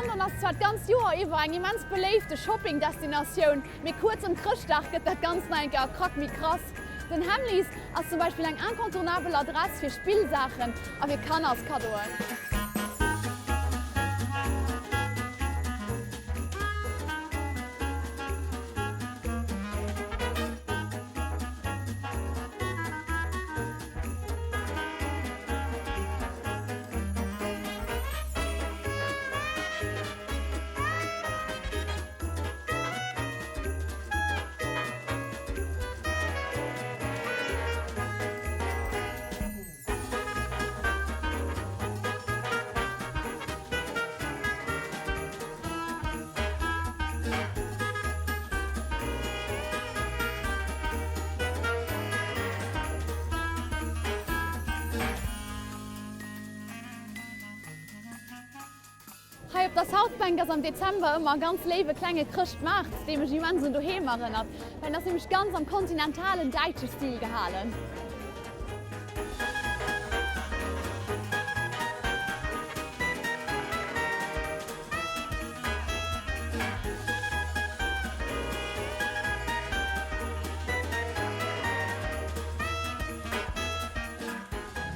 London ass zwar d'ganz Joer iwwer eng immens beléifte Shopping-Destinatioun, mee kuerz ëm Chrëschtdag gëtt dat Ganzt nach eng Kéier e Krack méi krass. Den Hamleys ass zum Beispill eng incontournabel Adress fir Spillsaachen a fir Kannerskaddoen. Hei op der South Bank ass am Dezember ëmmer e ganz léiwe klenge Chrëschtmaart, dee mech immens un doheem erënnert, well en ass nämlech ganz am kontinentalen däitsche Stil gehalen.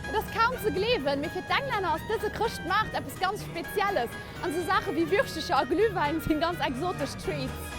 Et ass kaum ze gleewen, mee fir d'Englänner ass dëse Chrëschtmaart eppes ganz Spezielles an esou Saache wéi Würschtecher a Glühwäin sinn ganz exotesch Treats.